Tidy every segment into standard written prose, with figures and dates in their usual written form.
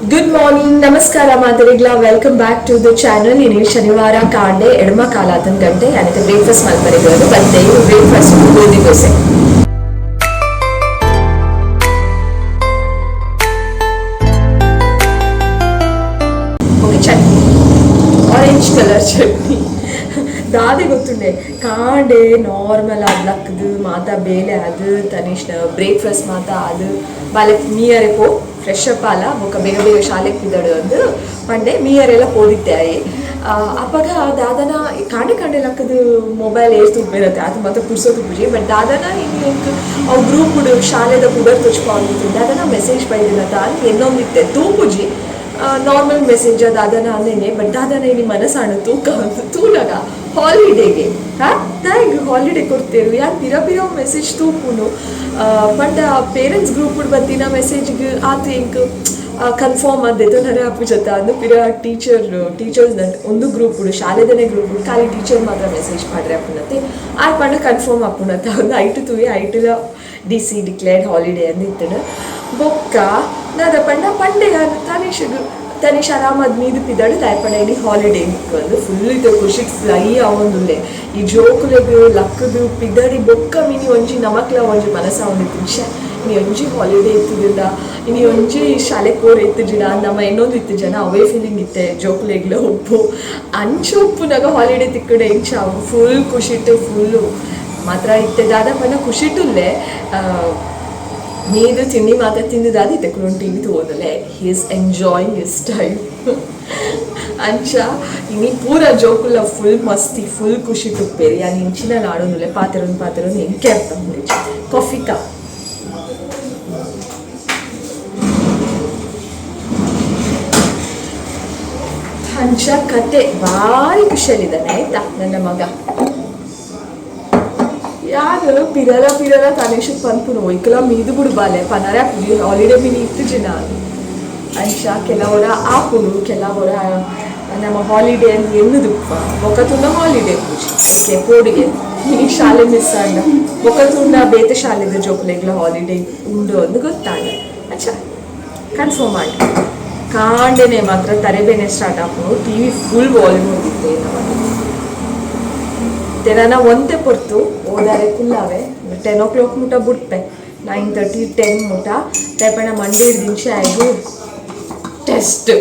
Good morning, ನಮಸ್ಕಾರ ಮಾತರಿಗ್ಲಾ. Welcome back to the channel. ಇನಿ ಶನಿವಾರ ಕಾಂಡೆ ಎಡಮ ಕಾಲಾತನ ಗಂಟೆ ಯಾನಕ್ಕೆ ಬ್ರೇಕ್ಫಾಸ್ಟ್ ಮಲ್ಪರೆಗೆ ಬಂದೆ. ಬ್ರೇಕ್ಫಾಸ್ಟ್ ಗೋಧಿ dosa. Okay, chutney, orange colour chutney. ದಾದೆ ಗೊತ್ತುಂಡೆ, ಕಾಂಡೆ ನಾರ್ಮಲ್ ಅದು ಲಕ್ಕದು ಮಾತಾ ಬೇಲೆ ಅದು ತನಿಷ್ನ ಬ್ರೇಕ್ಫಾಸ್ಟ್ ಮಾತಾ ಅದು ಬಾಲೆ ಮೀಯರೆ ಪೋ ಫ್ರೆಶ್ ಅಪ್ ಅಲ್ಲ ಬೊಕ್ಕ ಬೇಗ ಬೇಗ ಶಾಲೆಗೆ ಪಿದಡು ಅಂದು ಪಂಡೆ. ಮೀಯರೆಲ್ಲ ಪೋದಿತ್ತೆ ಆಯಿ. ಅಪ್ಪಗ ದಾದನ ಕಾಂಡೆ ಕಾಂಡೆ ಲಕ್ಕದು ಮೊಬೈಲ್ ಏರ್ ತುಪ್ಪಿರತ್ತೆ ಅದು ಮತ್ತೆ ಪುರ್ಸೋ ತುಪ್ಪುಜಿ. ಬಟ್ ದಾದನ ಹಿಂಗೆ ಅವು ಗ್ರೂಪ್ ಶಾಲೆದ ಪುದರ್ ತುಚ್ಕೊಂಡು ದಾದನ ಮೆಸೇಜ್ ಬೈದಿನ ತಾನು ಎನ್ನೊಂದಿತ್ತೆ ತೂಪುಜಿ. ನಾರ್ಮಲ್ ಮೆಸೇಜ್ ದಾದನ ಅಂದೇನೆ. ಬಟ್ ದಾದನ ಇಲ್ಲಿ ಮನಸ್ಸಾಣು ತೂಕ ಅಂತ ತೂನಗ ಹಾಲಿಡೇಗೆ ಹಾ ದಾಯಗ್ ಹಾಲಿಡೇ ಕೊಡ್ತೇರು ಯಾಕೆ ಪಿರ ಪಿರ ಮೆಸೇಜ್ ತೂಪುನು ಪಂಡ ಪೇರೆಂಟ್ಸ್ ಗ್ರೂಪ್ ಬತ್ತಿನ ಮೆಸೇಜ್ಗೆ ಆತು ಎಂಕ್ ಕನ್ಫರ್ಮ್ ಆದೆತು ನರೆ ಅಪ್ಪು ಜೊತೆ ಅಂದು. ಪಿರ ಟೀಚರ್ಸ್ ಒಂದು ಗ್ರೂಪ್ ಶಾಲೆದನೇ ಗ್ರೂಪ್ ಖಾಲಿ ಟೀಚರ್ ಮಾತ್ರ ಮೆಸೇಜ್ ಮಾಡ್ರೆ ಅಪ್ಪುನತ್ತೆ ಆರ್ ಪಂಡ ಕನ್ಫರ್ಮ್ ಅಪ್ಪುನತ್ತೆ ಒಂದು ಐಟು ತೂಯಿ ಐಟುಲ ಡಿ ಸಿ ಡಿಕ್ಲೇರ್ಡ್ ಹಾಲಿಡೇ ಅಂದಿತ್ತಡು. ಬೊಕ್ಕ ನಾದ ಪಂಡ ಪಂಡೆ ತನಿಷಗ್ ತನಿಷ್ ಆರಾಮದ್ ಮೀದು ಪಿದಡು ದಾಯಪಡ ಇಲ್ಲಿ ಹಾಲಿಡೇ ಒಂದು ಫುಲ್ ಇತ್ತೆ ಖುಷಿ ಫ್ಲೈ ಆವೊಂದುಲ್ಲೆ. ಈ ಜೋಕುಲೆಗ್ ಲಕ್ಕದು ಪಿದಡಿ ಬೊಕ್ಕ ಮಿನಿ ಒಂಜಿ ನಮಕ್ಲ ಒಂಜಿ ಮನಸ್ಸಾವೊಂದಿತ್ತು, ಶ್ಯೆ ಇನಿ ಒಂಜಿ ಹಾಲಿಡೇ ಇತ್ತುದಿಲ್ಲ, ಇನಿ ಒಂಜಿ ಶಾಲೆ ಕೋರ್ ಇತ್ತಿಜಿಡ ನಮ್ಮ ಇನ್ನೊಂದು ಇತ್ತು ಜನ ಅವೇ ಫೀಲಿಂಗ್ ಇತ್ತೆ ಜೋಕುಲೆಗ್ಲ ಉಪ್ಪು ಅಂಚ ಉಪ್ಪುನಾಗ ಹಾಲಿಡೇ ತಿಕ್ಕಡೆ ಇಂಚ ಫುಲ್ ಖುಷಿಟ್ಟು ಫುಲ್ಲು ಮಾತ್ರ ಇತ್ತೆ ದಾದ ಪಂಡ ಖುಷಿಟುಲ್ಲೆ. ಮೀದು ತಿಂಡಿ ಮಾತ್ರ ತಿಂದಿದ್ದಾದಿತ್ತೆ ಕುಲೊಂದು TV ತೂವೊಂದುಲ್ಲೆ. He is enjoying his time. ಅಂಚ ಇನಿ ಪೂರ ಜೋಕುಲ ಫುಲ್ ಮಸ್ತಿ ಫುಲ್ ಖುಷಿ ತುಪ್ಪೇರಿ. ಯಾನ್ ಇಂಚಿನ ಆಡೊಂದುಲ್ಲೆ, ಪಾತೆರೊಂದು ಪಾತೆರೊಂದು ಎಂಕೆ ಅರ್ಥ ಕಾಫಿ ಕಪ್. ಅಂಚ ಕತೆ ಭಾರಿ ಖುಷಿಯಲ್ಲಿದ್ದಾನೆ ಆಯ್ತಾ ನನ್ನ ಮಗ. ಯಾರು ಪಿರಲ ಪಿರಲ ತನೇಶ್ ಪನ್ಪುನು ಒಯ್ಕಲ ಮೀದು ಬುಡು ಬಾಲೆ ಪನರೆ ಹಾಲಿಡೇ ಮಿನಿ ಇತ್ತು ಜನ. ಅಂಚ ಕೆಲವರ ಆಪುನು ಕೆಲವರ ನಮ್ಮ ಹಾಲಿಡೇ ಅಂತ ಎನ್ನುದುಪ್ಪ. ಬೊಕ ತುಂಡ ಹಾಲಿಡೇ ಪೂಜಿ ಐಕೆ ಪೋಡಿಗೆ ಈ ಶಾಲೆ ಮಿಸ್ ಆಂಡ. ಬೊಕ ತುಂಡ ಬೇತೆ ಶಾಲೆದ ಜೋಕುಲೆಗ್ಲ ಹಾಲಿಡೇ ಉಂಡು ಅಂದ್ ಗೊತ್ತಾಂಡ. ಅಂಚ ಕನ್ಫರ್ಮ್ ಆಂಡ್. ಕಾಂಡೆನೆ ಮಾತ್ರ ತರೆಬೇನೆ ಸ್ಟಾರ್ಟ್ ಆಪುಂಡು. ಟಿವಿ ಫುಲ್ ವಾಲ್ಯೂಮ್ ఉంದಿತ್ತೆ ನಮಗೆ. ತೆರನ ಒಂತೆ ಪೊರ್ತು ಓದಾರೆ ಕುಲ್ಲಾವೆ. 10 ಓ ಕ್ಲಾಕ್ ಮುಟ ಬುಡ್ಪೆ, 9:30 10 ಮುಟ ತೇಪಣ. ಮಂಡೇ ದಿಂಚ ಆಯ್ದು ಟೆಸ್ಟ್.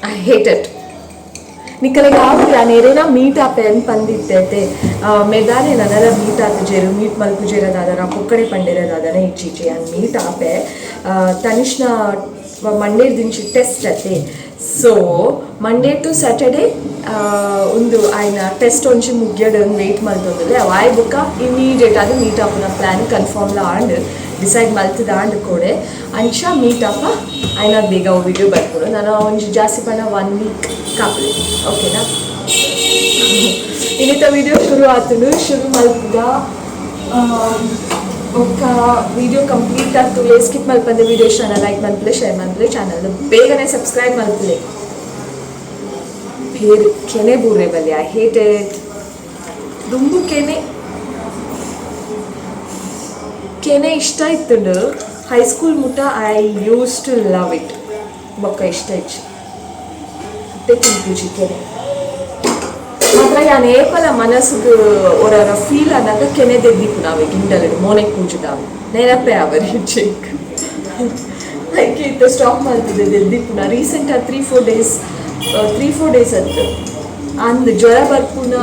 I hate it. ನಿಕ್ಕಲೆಗ್ ಆವು ಯಾನ್ ಏರೇನಾ ಮೀಟ್ ಆಪೆ ಅಂದ್ ಪಂದಿತ್ತೆ. ಮೆದಾನೆ ನನಲ ಮೀಟ್ ಆತುಜೆರ್, ಮೀಟ್ ಮಲ್ಪುಜೆರ ದಾದನ ಪೊಕ್ಕಡೆ ಪಂಡೆರ ದಾದನ ಇಜ್ಜಿಜಿ. ಯಾನ್ ಮೀಟ್ ಆಪೆ. ತನಿಷ್ನ ಮಂಡೇ ದಿಂಚಿ ಟೆಸ್ಟ್ ಅತ್ತೆ. ಸೊ ಮಂಡೇ ಟು ಸ್ಯಾಟರ್ಡೆ ಒಂದು ಆಯ್ನ ಟೆಸ್ಟ್ ಒಂಜಿ ಮುಗ್ಯಡ್ ವೇಟ್ ಮಲ್ತೊಂದುಲ್ಲೆ. ಅವು ಆಯ್ ಬೊಕ್ಕ ಇಮಿಡಿಯೇಟ್ ಆದ್ ಮೀಟ್ ಆಪುನ ಪ್ಲಾನ್ ಕನ್ಫರ್ಮ್ ಲ ಆಂಡ್, ಡಿಸೈಡ್ ಮಲ್ತದ ಆಂಡ್ ಕೋಡೆ. ಅಂಚ ಮೀಟ್ ಆಪ ಆಯ್ನ ಬೇಗ ವಿಡಿಯೋ ಬರ್ಪುಂಡು. ನಾನು ಒಂಜಿ ಜಾಸ್ತಿ ಪಂಡ ಒನ್ ವೀಕ್ ಕಾಪುಲೆ, ಓಕೆನಾ? ಇನ್ನಿತ ವಿಡಿಯೋ ಶುರು ಆತುಂಡು. ಶುರು ಮಲ್ಪುಗ. ಬೊಕ್ಕ ವಿಡಿಯೋ ಕಂಪ್ಲೀಟ್ ಆತುಲೆ. ಸ್ಕಿಪ್ ಮಲ್ಪಂದೆ ವಿಡಿಯೋ ಇಷ್ಟ ಲೈಕ್ ಮಲ್ಪುಲೆ, ಶೇರ್ ಮಲ್ಪುಲೆ, ಚಾನಲ್ ಬೇಗನೆ ಸಬ್ಸ್ಕ್ರೈಬ್ ಮಲ್ಪುಲೆ. ಬೇರೆ ಕೆನೆ ಬೂರೆ ಬಲ್ಲಿ. I hate it. ದುಂಬು ಕೆನೆ ಕೆನೆ ಇಷ್ಟ ಇತ್ತುಂಡು. ಹೈಸ್ಕೂಲ್ ಮುಟ I used to love it. ಬೊಕ್ಕ ಇಷ್ಟ ಇಜ್ಜಿ ತಿನ್ಪುಜಿ ಕೆನೆ ಮಾತ್ರ. ಯಾನ್ ಏಪಲ ಮನಸ್ಸುಗ್ ಒರ ಫೀಲ್ ಆನಾಗ ಕೆನೆ ದೆದ್ದಿಪ್ಪು ನಾವೆ ಗಿಂಡಲಡ್ ಮೋನೆ ಪೂಜುದಾವೆ ನೆನಪೇ ಅವರಿ ಚೆಕ್ ಲೈಕ್ ಇತ್ತ ಸ್ಟಾಪ್ ಮಲ್ತಿದೆ ದೆದ್ದಿಪ್ಪುನ. ರೀಸೆಂಟ್ 3-4 days, 3-4 days ಅತ್ತು ಅಂದ್ ಜ್ವರ ಬರ್ಪುನ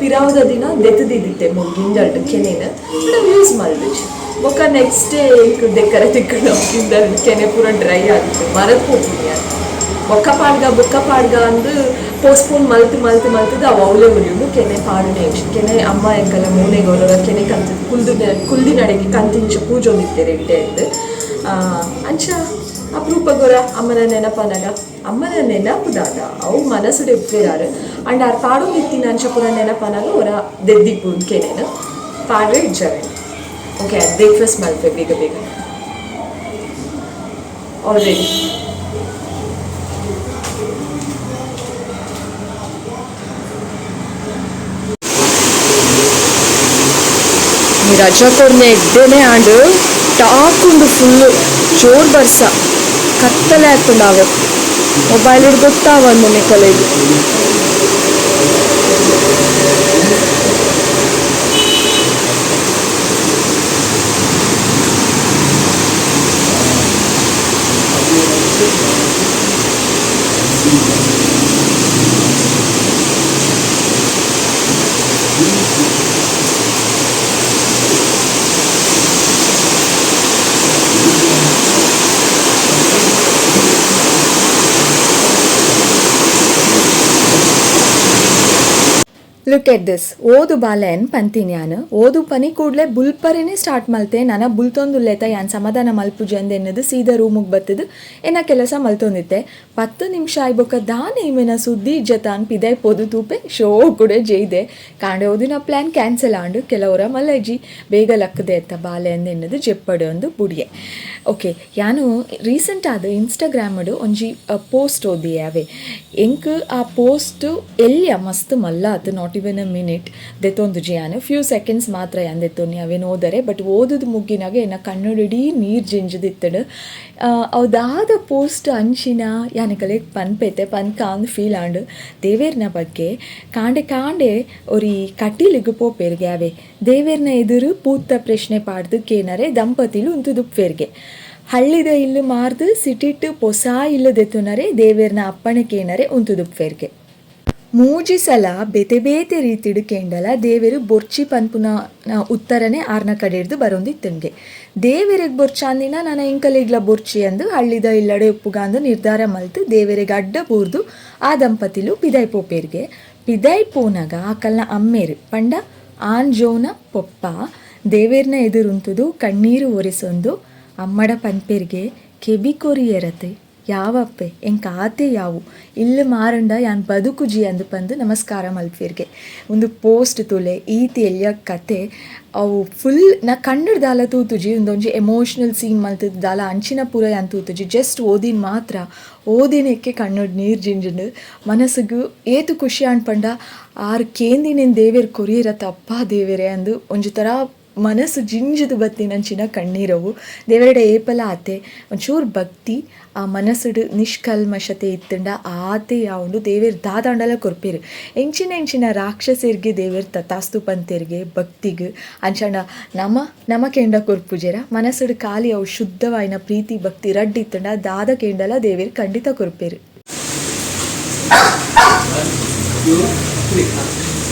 ಪಿರಾವದ ದಿನ ದೆತ್ತದಿದ್ದಿತ್ತೆ ಗಿಂಡಲ್ಡ್ ಕೆನೆನ್. But use ಮಲ್ದಿಜಿ. ಬೊಕ್ಕ ನೆಕ್ಸ್ಟ್ ಡೇ ಎಂಕ್ ದೆಕ್ಕರೆ ತಿಕ್ಕಣ ಗಿಂಡಲ್ ಕೆನೆ ಪೂರ ಡ್ರೈ ಆಗಿತ್ತು. ಮರತ್ ಪೋಪುನಿ ಯಾನ್. ಬೊಕ್ಕ ಪಾಡ್ಗ ಬೊಕ್ಕ ಪಾಡ್ಗ ಅಂದ್ ಪೋಸ್ಟ್ಪೋನ್ ಮಲ್ತ್ ಮಲ್ತ್ ಮಲ್ತದ ಅವು ಅವಲೇ ಉರಿಯುಂಡು. ಕೆನೆ ಪಾಡುನೆ ಕೆನೆ ಅಮ್ಮ ಎಂಕಲ್ಲ ಮೋನೆಗ್ ಒರೊರ ಕೆನೆ ಕಂತ್ ಕುಲ್ದು ಕುಲ್ದಿನಡೆಗೆ ಕಂತಿಂಚ ಪೂಜೊಂದಿತ್ತೆರ್ ಎಡ್ಡೆ ಅಂದ್. ಅಂಚ ಅಪರೂಪಗೊರ ಅಮ್ಮನ ನೆನಪನಗ ಅಮ್ಮನ ನೆನಪು ದಾದ ಅವು ಮನಸ್ಸುಡು ಇಪ್ಪುವೆರ್. ಅಂಡ ಆರ್ ಪಾಡೊಂದಿತ್ತಿನ ಅಂಚ ಪೂರ ನೆನಪನಗ ಒರ ದೆದ್ದಿಪ್ಪು ಕೆನೆನ್ ಪಾಡ್ರೆ ಇಜ್ಜಾವೆ. ಓಕೆ, ಬ್ರೇಕ್ಫಾಸ್ಟ್ ಮಲ್ಪೆ ಬೇಗ ಬೇಗ ಆಲ್ರೆಡಿ. ರಜಾ ಕೊರ್ನೆ ಎಡ್ಡೆನೆ ಆಂಡ್. ಟಾಕುಂಡು ಫುಲ್ ಜೋರ್ ಬರ್ಸ. ಕತ್ತಲೆ ಆತುಂಡಾವೆ ಮೊಬೈಲ್ ಗೊತ್ತಾವಂದು ನಿಕಲೆಗ್. Look at this ಓದು ಬಾಲೆನ್ ಪಂತೀನಿ ಯಾನ್ ಓದು ಪನಿ ಕೂಡ್ಲೆ ಬುಲ್ಪರೆನೆ ಸ್ಟಾರ್ಟ್ ಮಲ್ತೆ ನನ ಬುಲ್ತೊಂದುಲ್ಲೇತ ಯಾನ್ ಸಮಾಧಾನ ಮಲ್ಪುಜಿ ಅಂದ್ ಎನ್ನದು ಸೀದಾ ರೂಮುಗ್ ಬತ್ತದು ಎನ್ನ ಕೆಲಸ ಮಲ್ತೊಂದಿತ್ತೆ. 10 ನಿಮಿಷ ಆಯ್ಬೊಕ್ಕ ದಾನೆ ಇಮೆನ ಸುದ್ದಿ ಇಜ್ಜತಾನ್ ಪಿದಾಯ್ ಪೋದು ತೂಪೆ ಶೋ ಕೂಡ ಜೈದೆ ಕಾಂಡೆ ಓದಿನ ಪ್ಲ್ಯಾನ್ ಕ್ಯಾನ್ಸಲ್ ಆಂಡು ಕೆಲವರ ಮಲ್ಲಜ್ಜಿ ಬೇಗ ಲಕ್ಕದೆ ಎತ್ತ ಬಾಲೆ ಅಂದ್ ಎನ್ನದು ಜೆಪ್ಪಡು ಅಂದು ಬುಡಿಯೆ. ಓಕೆ ಯಾನು ರೀಸೆಂಟ್ ಆದ ಇನ್ಸ್ಟಾಗ್ರಾಮಡು ಒಂಜಿ ಪೋಸ್ಟ್ ಓದಿ ಅವೇ ಎಂಕ್ ಆ ಪೋಸ್ಟ್ ಎಲ್ಯ ಮಸ್ತ್ ಮಲ್ಲ ಆತು not even a minute ದೆತ್ತೊಂದು Ziyan few seconds ಮಾತ್ರ ಯಾನ್ ದೆತ್ತೊನಿ ಅವೇನು ಓದರೆ ಬಟ್ ಓದುದು ಮುಗ್ಗಿನಾಗ ಎನ್ನ ಕಣ್ಣುಡಿಡೀ ನೀರು ಜಿಂಜದಿತ್ತಡು. ಅವು ದಾದ ಪೋಸ್ಟ್ ಅಂಚಿನ ಯಾನಕಲೆ ಪನ್ಪೆತೆ ಪನ್ಕ ಅಂದ್ ಫೀಲ್ ಆಂಡ್. ದೇವೇರ್ನ ಬಗ್ಗೆ ಕಾಂಡೆ ಕಾಂಡೆ ಒರಿ ಕಟೀಲಿಗ್ ಪೋಪೆರ್ಗೆ ಅವೇ ದೇವೇರ್ನ ಎದುರು ಪೂತ್ತ ಪ್ರಶ್ನೆ ಪಾಡ್ದು ಕೇನರೆ ದಂಪತಿಲು ಉಂತುದುಪ್ಪೆರ್ಗೆ. ಹಳ್ಳಿದ ಇಲ್ಲು ಮಾರ್ದು ಸಿಟಿಟ್ ಪೊಸ ಇಲ್ಲು ದೆತ್ತುನರೆ ದೇವೇರ್ನ ಅಪ್ಪಣೆ ಕೇನರೆ ಉಂತುದುಪ್ಪೆರ್ಗೆ. ಮೂಜಿ ಸಲ ಬೇತೆ ಬೇತೆ ರೀತಿಡ್ ಕೇಂಡಲ ದೇವೆರು ಬೊರ್ಚಿ ಪನ್ಪುನ ಉತ್ತರನೆ ಆರ್ನ ಕಡೆರ್ದು ಬರೊಂದಿತ್ತುಂಗೆ. ದೇವೆರೆಗ್ ಬೊರ್ಚಾಂದಿನ ನನ ಎಂಕಲೆಗ್ಲ ಬೊರ್ಚಿ ಅಂದು ಹಳ್ಳಿದ ಇಲ್ಲಡೆ ಉಪ್ಪುಗಾಂದು ನಿರ್ಧಾರ ಮಲ್ತು ದೇವೆರೆಗ್ ಅಡ್ಡ ಬೂರ್ದು ಆ ದಂಪತಿಲು ಪಿದಾಯ್ ಪೋಪೆರ್ಗೆ. ಪಿದಾಯ್ ಪೋನಗ ಆಕಲ್ನ ಅಮ್ಮೇರು ಪಂಡ ಆಂಜೋನ ಪೊಪ್ಪ ದೇವೆರ್ನ ಎದುರುಂತುದು ಕಣ್ಣೀರು ಒರೆಸೊಂದು ಅಮ್ಮಡ ಪನ್ಪೆರ್ಗೆ ಕೆಬಿ ಕೊರಿಯರತೆ ಯಾವಪ್ಪೆ ಎಂಕ್ ಆತೆ ಯಾವು ಇಲ್ಲು ಮಾರಂಡ ಯಾನ್ ಬದುಕುಜಿ ಅಂದು ಪಂದು ನಮಸ್ಕಾರ ಮಲ್ಪೆರ್ಗೆ. ಒಂದು ಪೋಸ್ಟ್ ತುಲೆ ಈತ್ ಎಲ್ಯ ಕತೆ ಅವು ಫುಲ್ ನಾ ಕಣ್ಣಡ್ ದಾಲ ತೂತುಜಿ ಉಂದೊಂಜಿ ಎಮೋಷನಲ್ ಸೀನ್ ಮಲ್ತುದು ದಾಲ ಅಂಚಿನ ಪೂರ ಯಾನ್ ತೂತುಜಿ ಜಸ್ಟ್ ಓದಿನ ಮಾತ್ರ ಓದಿನಕ್ಕೆ ಕಣ್ಣಡ್ ನೀರು ಜಿಂಜಿಂಡು ಮನಸ್ಸುಗು ಏತು ಖುಷಿ ಆಂಡ್ ಪಂಡ ಆರ್ ಕೇಂದಿನೇನ್ ದೇವೆರ್ ಕೊರಿಯರತ ಅಪ್ಪ ದೇವೆರೆ ಅಂದು ಒಂಜಿ ಥರ ಮನಸ್ಸು ಜಿಂಜಿದು ಬತ್ತಿನಂಚಿನ ಕಣ್ಣೀರವು. ದೇವರೆಡ ಏಪಲ ಆತೆ ಒಂಚೂರು ಭಕ್ತಿ ಆ ಮನಸ್ಸುಡು ನಿಷ್ಕಲ್ಮಶತೆ ಇತ್ತುಂಡ ಆತೆ ಯಾವುಂಡು ದೇವೆರ್ ದಾದಾಂಡಲ ಕೊರ್ಪೇರು. ಎಂಚಿನ ಎಂಚಿನ ರಾಕ್ಷಸೆರ್ಗೆ ದೇವೆರ್ ತಥಾಸ್ತು ಪಂತೆರ್ಗೆ ಭಕ್ತಿಗ್ ಅಂಚಂಡ ನಮ ನಮ ಕೆಂಡ ಕೊರ್ಪುಜೆರ ಮನಸ್ಸುಡು ಖಾಲಿ ಅವು ಶುದ್ಧವಾಯಿನ ಪ್ರೀತಿ ಭಕ್ತಿ ರಡ್ಡ್ ಇತ್ತುಂಡ ದಾದ ಕೆಂಡಲ ದೇವೆರ್ ಖಂಡಿತ ಕೊರ್ಪೇರು. 1 2 3.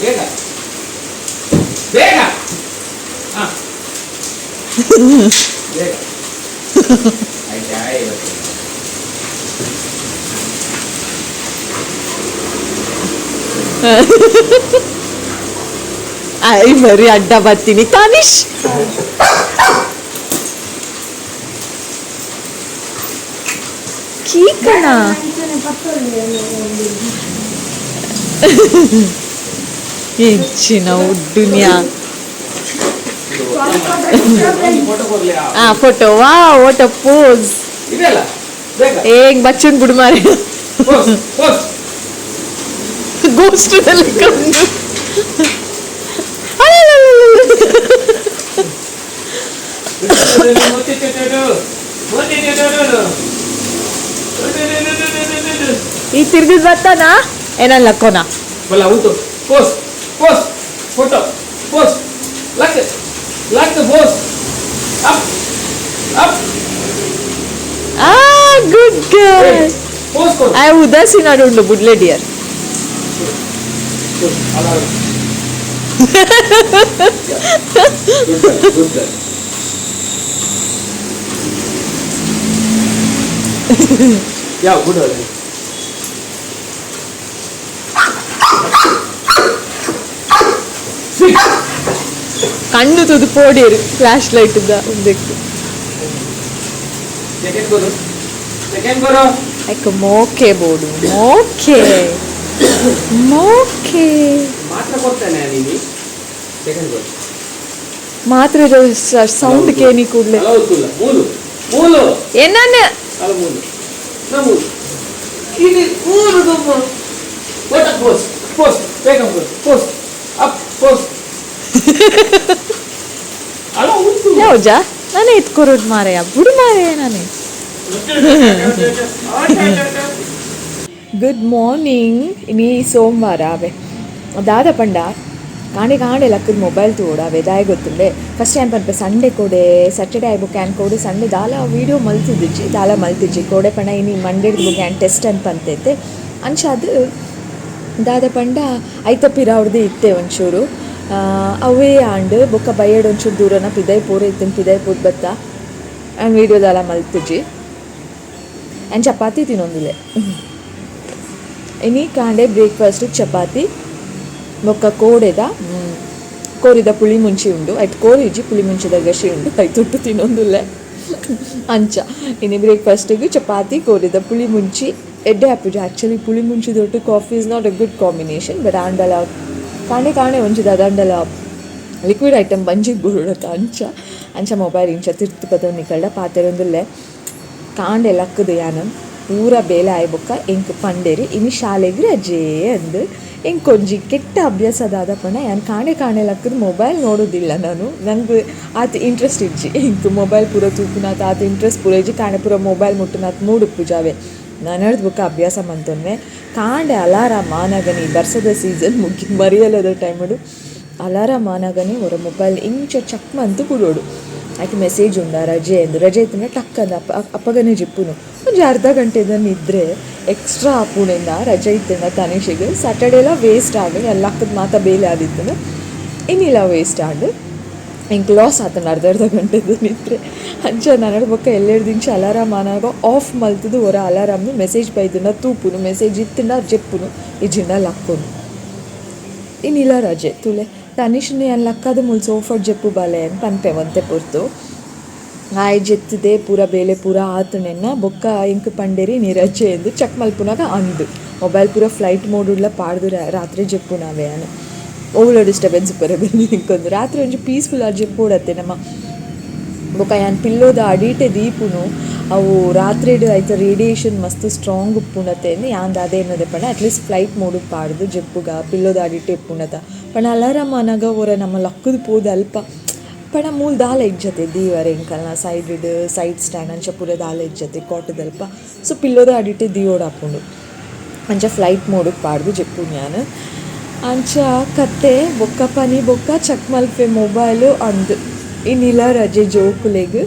ಬೇಗ ಬೇಗ ಹಾ ಬೇಗ ಆಯ್ತಾ ಇವತ್ತು. I ಬರೀ ಅಡ್ಡ ಬರ್ತೀನಿ ತಾನಿಶ್. ಕೀಕಣ ಹೆಚ್ಚಿನ ಉಡ್ಡುನ್ಯಾ. ಫೋಟೋ ಕೊಡ್ಲಿ. ಆ ಫೋಟೋ ವಾ what a pose. ಇದೆಲ್ಲ ಬೇಗ. ಏಂಗ್ ಬಚ್ಚುನ್ ಬಿಡು ಮಾರೆ. Pose pose. Ghost ಲೆಕ್ಕ ಉಂಡು. ಈ ತಿರ್ಗಿದ್ ಬರ್ತಾನಾ ಏನಲ್ಲ ಕೋನ. ಬಲ್ಲ ಉಂಟು pose pose photo pose luck luck pose up up. ಆ good girl. Pose ಕೊಡು. ಆ ಉದಾಸೀನ ಉಂಡು ಬುಡ್ಲೆ ಡಿಯರ್. ಅಲ್ಲ good girl ಯಾವ ಗುಡ್. ಕಣ್ಣು ತುದು ಪೋಡಿಯರು ಫ್ಲಾಶ್ ಲೈಟ್ ಇದ್ದ ಉಂದೆಕ್ಕು. ಸೆಕೆಂಡ್ ಕೊಡು ಸೆಕೆಂಡ್ ಕೊಡು. ಐಕ್ ಮೋಕೆ ಬೋಡು ಮೋಕೆ ಮೋಕೆ. ಮಾತ್ರ ಕೊಡ್ತೇನೆ ನೀನು ಸೆಕೆಂಡ್ ಕೊಡು. ಮಾತ್ರ ಸೌಂಡ್ ಕೇನಿ ಕೂಡ್ಲೆ. ಅಲ್ಲ ಗೊತ್ತಿಲ್ಲ ಮೂಲು ಮೂಲು. ಏನನ್ನ. ಅಲ್ಲ ಮೂಲು ನಾ ಮೂಲು ಇದು ಮೂಲು ತುಂಬ photo pose pose ಬೇಗ pose pose up pose. ಯಾವ್ಜಾ ನಾನೇ ಎತ್ಕೊರೋದು ಮಾರಾಯ, ಬುಡು ಮಾರಾಯ ನಾನೇ. Good morning. ಇನಿ ಸೋಮವಾರ ಅವೆ ದಾದ ಪಂಡ ಕಾಂಡೆ ಕಾಂಡೆ ಲಕ್ಕದ ಮೊಬೈಲ್ ತೂಡಾವೆ ದಾಯ ಗೊತ್ತುಂಡೆ. ಫಸ್ಟ್ ಟೈಮ್ ಪನ್ಪೆ ಸಂಡೆ ಕೋಡೆ ಸ್ಯಾಟರ್ಡೆ ಆಯ್ ಬೊಕ್ಕ ಆ್ಯನ್ ಕೋಡೆ ಸಂಡೆ ದಾಲ ವೀಡಿಯೋ ಮಲ್ತಿದ್ದಿಜ್ಜಿ, ದಾಲ ಮಲ್ತಿಜ್ಜಿ ಕೋಡೆ ಪಂಡ ಇನಿ ಮಂಡೇಡ್ ಬೊಕ್ಕ ಆ್ಯನ್ ಟೆಸ್ಟ್ ಅನ್ ಪಂತೈತೆ. ಅಂಚಾದ್ ದಾದ ಪಂಡ ಐತ ಪಿರಾವ್ಡ್ದು ಇತ್ತೆ ಒಂಚೂರು ಅವೇ ಆಂಡ್ ಬೊಕ್ಕ ಬಯ್ಯಡ್ ಒಂಚೂರು ದೂರನ ಪಿದೈ ಪೂರ ಇತ್ತಿನ ಪಿದೈ ಪೂದ್ ಬತ್ತ ಆ್ಯನ್ ವೀಡಿಯೋ ದಾಲ ಮಲ್ತಿಜ್ಜಿ. ಆ್ಯನ್ ಚಪಾತಿ ತಿನ್ನೊಂದಿಲ್ಲ. ಇನಿ ಕಾಂಡೆ ಬ್ರೇಕ್ಫಾಸ್ಟ್ ಚಪಾತಿ ಬೊಕ್ಕ ಕೋಡೆದ ಕೋರಿದ ಪುಳಿ ಮುಂಚಿ ಉಂಡು. ಆಯ್ತು ಕೋರಿ ಇಜ್ಜಿ, ಪುಳಿ ಮುಂಚಿದ ಗಶಿ ಉಂಡು, ಐತೊಟ್ಟು ತಿನ್ನೊಂದುಲ್ಲೆ. ಅಂಚ ಇನಿ ಬ್ರೇಕ್ಫಾಸ್ಟಿಗೆ ಚಪಾತಿ ಕೋರಿದ ಪುಳಿ ಮುಂಚಿ ಎಡ್ಡೆ ಆಪುಜಿ. ಆ್ಯಕ್ಚುಲಿ ಪುಳಿ ಮುಂಚಿ ದೊಟ್ಟು coffee is not a good combination, but ಆಂಡಲ ಕಾಣೆ ಕಾಣೆ ಒಂಜಿ ಅದಾಂಡಲ ಲಿಕ್ವಿಡ್ ಐಟಮ್ ಬಂಜಿಗೆ ಬುರುಡತ್ತ. ಅಂಚ ಅಂಚ ಮೊಬೈಲ್ ಇಂಚ ತಿರ್ತು ಪದ ನಿಕಲ್ಡ ಪಾತೆರೊಂದುಲ್ಲೆ. ಕಾಂಡೆ ಲಕ್ಕದು ಯಾನ್ ಪೂರ ಬೇಲೆ ಆಯ್ ಬೊಕ್ಕ ಎಂಕ್ ಪಂಡೇರಿ ಇನಿ ಶಾಲೆಗ್ ರಜೆ ಅಂದ್. ಎಂಕ್ ಒಂಜಿ ಕೆಟ್ಟ ಅಭ್ಯಾಸ ದಾದ ಪಂಡ ಯಾನ್ ಕಾಂಡೆ ಕಾಂಡೆ ಲಕ್ಕದು ಮೊಬೈಲ್ ನೋಡೋದಿಲ್ಲ ನಾನು. ನಂಗೆ ಆತ್ ಇಂಟ್ರೆಸ್ಟ್ ಇಜ್ಜಿ, ಎಂಕ್ ಮೊಬೈಲ್ ಪೂರ ತೂಪುನಾತ್ ಆತ್ ಇಂಟ್ರೆಸ್ಟ್ ಪೂರ ಇಜ್ಜಿ. ಕಾಂಡೆ ಪೂರ ಮೊಬೈಲ್ ಮುಟ್ಟುನಾತ್ ಮೂಡ್ ಉಪ್ಪುಜಾವೆ. ನನರ್ದು ಬೊಕ್ಕ ಅಭ್ಯಾಸ ಮಂತೊನ್ವೆ. ಕಾಂಡೆ ಅಲಾರಾಮ್ ಆನಗನಿ ಬರ್ಸದ ಸೀಸನ್ ಮುಗಿ ಮರಿಯಲದ ಟೈಮುಡು ಅಲಾರಾಮ್ ಆನಗನಿ ಒರ ಮೊಬೈಲ್ ಇಂಚ ಚಕ್ ಮಂತು ಬುಡೋಡು. ಆಯ್ತು ಮೆಸೇಜ್ ಉಂಡ ರಜೆ ಅಂದು, ರಜೆ ಇತ್ತಂಡ ಟಕ್ ಅಂದ್ ಅಪ್ಪ ಅಪ್ಪಗನೇ ಜಿಪ್ಪುನು. ಒಂಜಿ ಅರ್ಧ ಗಂಟೆದ ನಿದ್ರೆ ಎಕ್ಸ್ಟ್ರಾ ಆಪುನೆಂದ ರಜೆ ಇತ್ತಂಡ ತನಿಷೆಗ್. ಸ್ಯಾಟರ್ಡೇಲ ವೇಸ್ಟ್ ಆಂಡ್, ಲಕ್ಕದ ಮಾತ ಬೇಲೆ ಆದಿತ್ತಂಡ ಇನ್ನಿಲ್ಲ ವೇಸ್ಟ್ ಆಂಡ್ ಎಂಕ್ ಲಾಸ್ ಆತಂಡ ಅರ್ಧ ಅರ್ಧ ಗಂಟೆದ ನಿದ್ರೆ. ಅಂಚ ನನಡ್ ಬೊಕ್ಕ ಎಲ್ಲೆಡ್ ದಿಂಚ ಅಲಾರಾಮ್ ಆನಾಗ ಆಫ್ ಮಲ್ತುದು ಒರ ಅಲಾರಾಮ್ನು ಮೆಸೇಜ್ ಬೈದುಂಡ ತೂಪುನು, ಮೆಸೇಜ್ ಇತ್ತಂಡ ಜೆಪ್ಪುನು, ಇಜ್ಜಿಂಡ ಲಕ್ಕುನು. ಇನ್ನಿಲ್ಲ ರಜೆ ತೂಲೆ ತನಿಷ್ನ ಯಾನ್ ಲಕ್ಕದ ಮೂಲು ಸೋಫಾಡ್ ಜೆಪ್ಪು ಬಾಲೆ ಅಂತ ಪನ್ಪೆ ಒಂತೆ ಪೊರ್ತು. ಆಯ್ ಜೆತ್ತದೆ ಪೂರ ಬೇಲೆ ಪೂರ ಆತುನೆನ್ನ ಬೊಕ್ಕ ಎಂಕ್ ಪಂಡೇರಿ ನೀ ರಜೆ ಎಂದು ಚೆಕ್ ಮಲ್ಪುನಾಗ ಅಂದ್ ಮೊಬೈಲ್ ಪೂರ ಫ್ಲೈಟ್ ಮೋಡುಡ್ಲ ಪಾಡ್ದು ರಾತ್ರಿ ಜೆಪ್ಪುನಾವೆ ಯಾನ್. ಓಲ ಡಿಸ್ಟರ್ಬೆನ್ಸ್ ಪೂರ ಬನ್ನಿ ಎಂಕೊಂದು ರಾತ್ರಿ ಒಂಜಿ ಪೀಸ್ಫುಲ್ ಆದ್ ಜೆಪ್ಪೊಡತ್ತೆ ನಮ್ಮ. ಬೊಕ್ಕ ಯಾನ್ ಪಿಲ್ಲೋದ ಅಡಿಟೆ ದೀಪುನು ಅವು ರಾತ್ರಿಡ್ ಐತ ರೇಡಿಯೇಷನ್ ಮಸ್ತ್ ಸ್ಟ್ರಾಂಗ್ ಉಪ್ಪುಂಡತೆ ಅಂದ್ ಯಾನ್ ದಾದ ಎನ್ನದೆ ಪಂಡ at least flight mode ಪಾಡ್ದು ಜೆಪ್ಪುಗ ಪಿಲ್ಲೋದ ಅಡಿಟೆ ಇಪ್ಪುಂಡತ. ಪಂಡ ಅಲಾರಾಮ್ ಆನಗ ಒರ ನಮ್ಮ ಲಕ್ಕುದು ಪೋದು ಅಲ್ಪ ಪಂಡ ಮೂಲು ದಾಲ ಇಜ್ಜತೆ ದೀವರೆ ಎಂಕಲ್ನ side side stand ಅಂಚ ಪೂರ ದಾಲ ಇಜ್ಜತೆ ಕಾಟದಲ್ಪ. ಸೊ ಪಿಲ್ಲೋದ ಅಡಿಟೆ ದೀವೊಡಾಪುಂಡು ಅಂಚ ಫ್ಲೈಟ್ ಮೋಡ್ ಪಾಡ್ದು ಜೆಪ್ಪುನು ಯಾನ್. ಅಂಚ ಕತ್ತೆ ಬೊಕ್ಕ ಪನಿ ಬೊಕ್ಕ ಚೆಕ್ ಮಲ್ಪೆ ಮೊಬೈಲು ಅಂದ್ ಇನ್ನಿಲ್ಲ ರಜೆ ಜೋಕುಲೆಗ್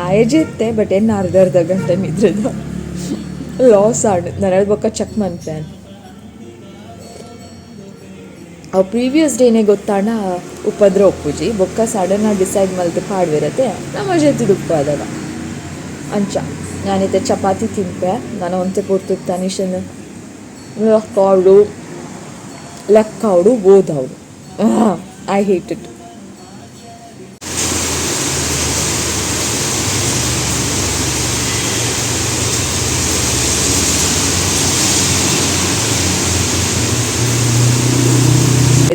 ಆಯೆ ಜೆತ್ತೆ ಬಟ್ ಎನ್ನ ಅರ್ಧ ಅರ್ಧ ಗಂಟೆ ನಿದ್ರೆದ ಲಾಸ್ ಆಂಡ್. ನನಡ್ ಬೊಕ್ಕ ಚೆಕ್ ಮನ್ಪೆ ಅವು ಪ್ರೀವಿಯಸ್ ಡೇನೆ ಗೊತ್ತಾಂಡ ಉಪದ್ರ ಒಪ್ಪುಜಿ ಬೊಕ್ಕ ಸಡನ್ ಆಗಿ ಡಿಸೈಡ್ ಮಲ್ತ್ ಪಾಡ್ವೆರತೆ ನಮ್ಮ ಜೊತೆ ಉಪ್ಪು ಅದವ. ಅಂಚ ನಾನಿತ್ತೆ ಚಪಾತಿ ತಿನ್ಪೆ. ನಾನು ಒಂತೆ ಪೊರ್ತು ತನಿಷನ್ ಲಕ್ಕಾವಡು ಲಕ್ಕಾವಡು ಓದಾವಡು. I hate it.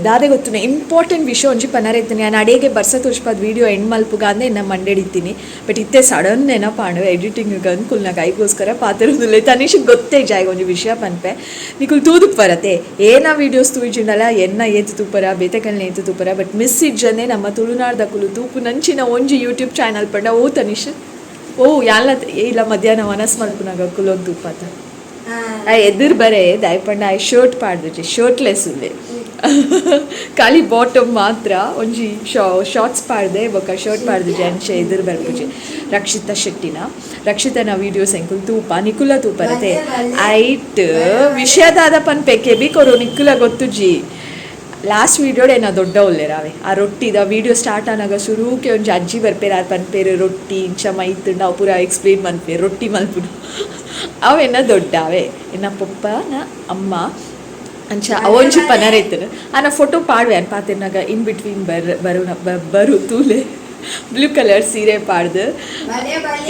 ದಾದೆ ಗೊತ್ತುನೆ ಇಂಪಾರ್ಟೆಂಟ್ ವಿಷಯ ಒಂಜಿ ಪನರ ಇತ್ತೀನಿ. ನಾನು ಅಡೇಗೆ ಬರ್ಸ ತೋಜ್ಪಾದ ವೀಡಿಯೋ ಎಂಡ್ ಮಲ್ಪುಗ ಅಂದೆ ಎನ್ನ ಮಂಡೆಡಿತ್ತೀನಿ. ಬಟ್ ಇತ್ತೆ ಸಡನ್ ನೆನಪಾಂಡು ಎಡಿಟಿಂಗ್ ಅನ್ಕುಲ್ನಾಗ ಐಗೋಸ್ಕರ ಪಾತೆರೊಂದುಲ್ಲೆ. ತನಿಷ್ ಗೊತ್ತೇ ಜಾಯ್ ಒಂಜಿ ವಿಷಯ ಪನ್ಪೆ ನಿಕುಲು ತೂದುಪ್ ಬರತೆ ಏನ ವೀಡಿಯೋಸ್ ತೂಜಿಂಡಲ ಎನ್ನ ಏತು ತೂಪರ ಬೇತೆಕಲ್ನ ಏತು ತೂಪರ ಬಟ್ ಮಿಸ್ ಇಜ್ಜಂದೆ ನಮ್ಮ ತುಳುನಾಡ್ದಕುಲು ತೂಪು ನಂಚಿನ ಒಂಜಿ ಯೂಟ್ಯೂಬ್ ಚಾನಲ್ ಪಂಡ ಓ ತನಿಷ್ ಓ ಯಾನ್ಲ ಇಲ್ಲ ಮಧ್ಯಾಹ್ನ ವನಸ್ ಮಲ್ಪುನಾಗ ಕುಲೊಂದು ತೂಪಾತ ಆ ಎದುರು ಬರೆ ದಾಯ್ ಪಂಡ ಆಯ್ ಶರ್ಟ್ ಪಾಡ್ದುಜಿ, ಶರ್ಟ್ಲೆಸ್ ಉಲ್ಲೆ, ಖಾಲಿ ಬಾಟಮ್ ಮಾತ್ರ. ಒಂಜಿ ಶಾರ್ಟ್ಸ್ ಪಾಡ್ದೆ ಬೊಕ್ಕ ಶರ್ಟ್ ಪಾಡ್ದುಜಿ. ಅಂಚೆ ಎದುರು ಬರ್ಪುಜಿ. ರಕ್ಷಿತಾ ಶೆಟ್ಟಿನ ರಕ್ಷಿತನ ವೀಡಿಯೋಸ್ ಎಂಕುಲು ತೂಪ ನಿಕುಲ ತೂಪರತೆ. ಐಟ್ ವಿಷಯ ದಾದ ಪನ್ಪೆ ಕೆಬಿ ಕೊರು ನಿಕ್ಕುಲ ಗೊತ್ತುಜಿ. ಲಾಸ್ಟ್ ವೀಡಿಯೋಡ್ ಏನ ದೊಡ್ಡ ಉಲ್ಲೆರಾವೆ ಆ ರೊಟ್ಟಿದ ವೀಡಿಯೋ ಸ್ಟಾರ್ಟ್ ಆನಾಗ ಶುರುಕೆ ಒಂಜಿ ಅಜ್ಜಿ ಬರ್ಪೇರು ಆರ್ ಪನ್ಪೇರು ರೊಟ್ಟಿ ಇಂಚ ಮೈತುಂಡ ಅವು ಪೂರ ಎಕ್ಸ್ಪ್ಲೇನ್ ಮನ್ಪೇರು ರೊಟ್ಟಿ ಮಲ್ಪುನು ಅವೆನ್ನ ದೊಡ್ಡಾವೆ ಎನ್ನ ಪೊಪ್ಪನ ಅಮ್ಮ. ಅಂಚ ಅವೊಂಜಿ ಪನರ ಇತ್ತನು ಆನ ಫೋಟೋ ಪಾಡ್ವೆ ಅನ್ ಪಾತೆರ್ನಾಗ ಇನ್ ಬಿಟ್ವೀನ್ ಬರ್ ಬರುನ ಬರು ತೂಲೆ ಬ್ಲೂ ಕಲರ್ ಸೀರೆ ಪಾಡ್ದು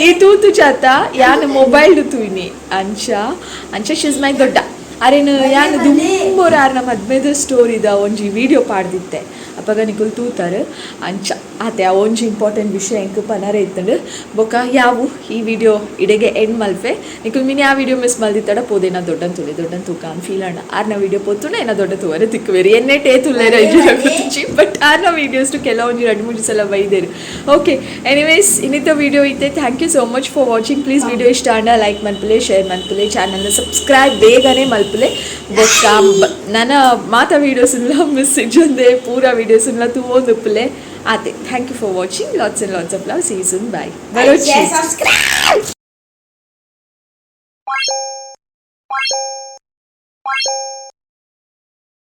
ಈ ತೂತು ಜಾತ ಯಾನ್ ಮೊಬೈಲ್ ತೂಯಿನಿ. ಅಂಚ ಅಂಚ ಶಿಸ್ ಮೈ ದೊಡ್ಡ ಅರೇನು ಯಾನ್ ದುಂಬೋರ ಆರ್ನ ಮದ್ಮೆದ ಸ್ಟೋರಿದ ಒಂಜಿ ವಿಡಿಯೋ ಪಾಡ್ದಿತ್ತೆ ಅಪಗ ನಿಕುಲು ತೂತಾರು. ಅಂಚ ಆತೆ, ಆ ಒಂಜಿ ಇಂಪಾರ್ಟೆಂಟ್ ವಿಷಯ ಎಂಕ್ ಪನರೆ ಇತ್ತುಂಡು. ಬೊಕ್ಕ ಯಾವು, ಈ ವಿಡಿಯೋ ಇಡೆಗೆ ಎಂಡ್ ಮಲ್ಪೆ. ನಿಕುಲು ಮಿನಿ ಆ ವಿಡಿಯೋ ಮಿಸ್ ಮಲ್ದಿತ್ತಡ ಪೋದೇನ ದೊಡ್ಡನ್ ತುಲೆ. ದೊಡ್ಡನ್ ತೂಕ ಫೀಲ್ ಅಣ್ಣ. ಆರ್ನ ವಿಡಿಯೋ ಪೊತ್ತುಂಡ ಏನ ದೊಡ್ಡ ತೂವರೆ ತಿಕ್ಕುವೇರಿ. ಎನ್ನೆ ಟೇ ತುಲ್ಲೇರ ಗೊತ್ತಿಜ್ಜಿ, ಬಟ್ ಆರ್ನ ವೀಡಿಯೋಸ್ ಕೆಲವೊಂಜಿ ರಡ್ಡ್ ಮೂಜಿ ಸಲ ಬೈದೇರು. ಓಕೆ, ಎನಿವೇಸ್, ಇನ್ನಿತ ವಿಡಿಯೋ ಇತ್ತೆ. Thank you so much for watching. Please, video ಇಷ್ಟ ಆಂಡ ಲೈಕ್ ಮನ್ಪುಲೆ, ಶೇರ್ ಮನ್ಪುಲೆ, ಚಾನಲ್ನ ಸಬ್ಸ್ಕ್ರೈಬ್ ಬೇಗನೆ ಮಲ್ಪುಲೆ. ಬೊಕ್ಕ ನನ್ನ ಮಾತಾ ವೀಡಿಯೋಸ್ ಮಿಸ್ ಇಜ್ಜಂದೆ ಪೂರ ವೀಡಿಯೋಸ್ ತೂವೊಂದುಪ್ಪುಲೆ. ಆತೆ, thank you for watching. Lots and lots of love. See soon, bye. ಬರೋಚಿ. Subscribe.